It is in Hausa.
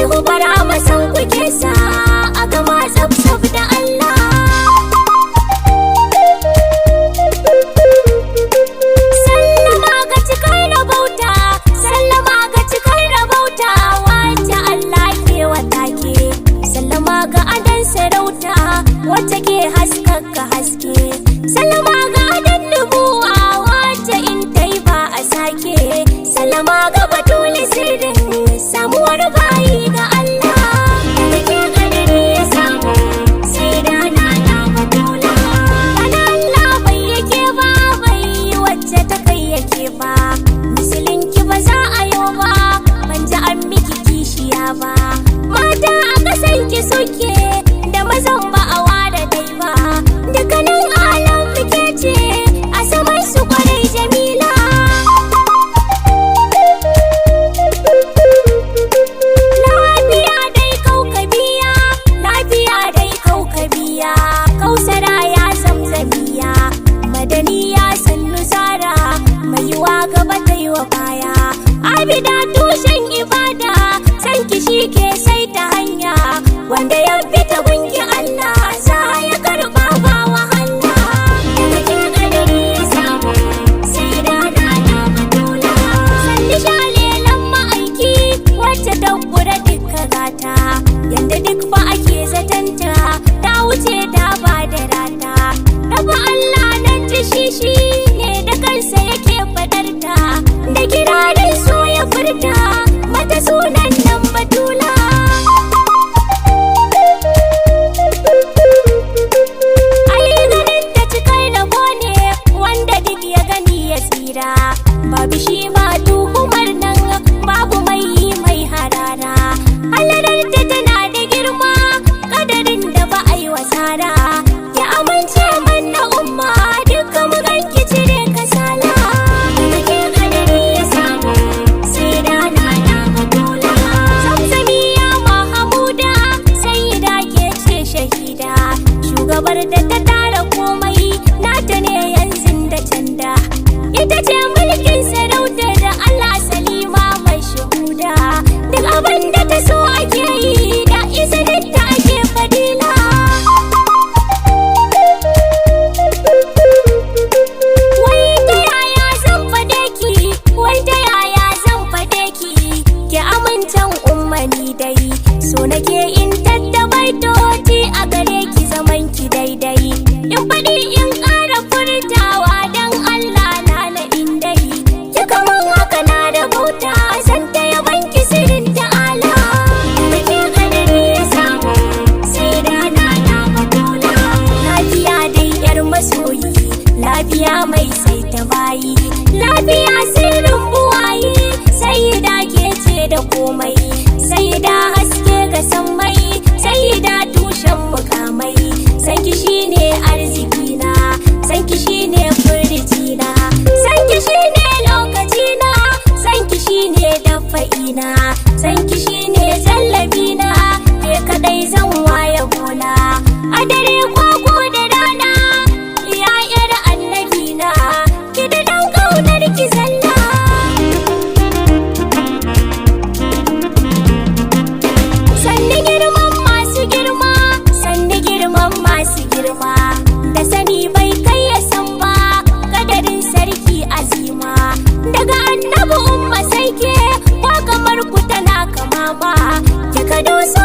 Shehu bara masan kuke sa a gama tsaf da Allah. Sallama ga cikar rabauta, sallama ga cikar rabauta, wacce Allah ke wata ke. Sallama ga adan sarauta, wacce ke haskaka haske. Sallama ga adan nubuwa, wacce in tai ba a sake. Sallama ga batuli sirrin samuwar bayi ga Allah. Da ke kadari ya samu, sai da na na batula. Bana Allah bai yake ba, bai yi wacce ta kai yake ba. Musulunki ba za a yo ba, ban ji an miki kishiya ba. Mata a kasan ki suke, da mazan ba a ware dai ba. Dukkanin alam muke ce, a saman su kwarai Jamila. Lafiya dai kaukabiya, lafiya dai kaukabiya, kausara ya zamzamiya, madaniya sannu zara, mai yiwa gaba ta yi wa baya. Abida tushen ibada, san kishi ke sai ta hanya, wanda ya fita gunki Allah, za ya karɓa ba wahala. Daga ke kadari ya samu, sai da na na batula. Sanni shalelan ma'aiki, wacce ta kura duka gata, yanda duk ba ake zatanta, ta wuce ta ba da rata. Raba Allah nan ji shi ne da kansa yake fadarta, da kirarin so ya furta, mata sunan nan batula. Ai ganin ta cikar rabo ne wanda duk ya gani ya tsira. Babu shi ba tuhumar nan babu mai yi mai harara. Halarar ta tana da girma kadarin da ba a yi wasara. Ya amince manna umma duka mu ganki cire kasala. Da ke kadari ya samu sai da na na batula. Zamzamiya Mahamuda sai da ke ce shahida. Shugabar da ta tara komai nata ne yanzu da canda. Ita ce mulkin sarautar da Allah Salima mai shuhuda. Duk abin da ta so ake yi da izinin ta ake fadila. Wai ta yaya zan faɗe ki, wai ta yaya zan faɗe ki, ki amincen ummani dai. So nake in tattabar toti a gare ki zaman ki daidai. In faɗi in ƙara furtawa don Allah na na indai. Kika mun haka na da bauta, zan ta yaban ki sirrin ta'ala. Da ke kadari ya samu, sai da na na batula. Lafiya dai yar masoyi, lafiya mai sai ta bayi. Lafiya sirrin buwayi, sai da ke ce da komai. Sai da haske ga sammai, sai da tushen mukamai. Sanki shine arzikina, sanki shine furicina, sanki shine lokacina, sanki shine dafa'ina, sanki shine jallabina, ke kadai zan waye gona. A dare kwako da rana, ya yar annabina, ki da dan kaunar ki zalla. Sanni girman masu girma, sanni girman masu girma, da sani bai kai ya san ba, kadarin sarki azima. Daga annabi umma sai ke, ba kamar ku tana kama ba, kika doso.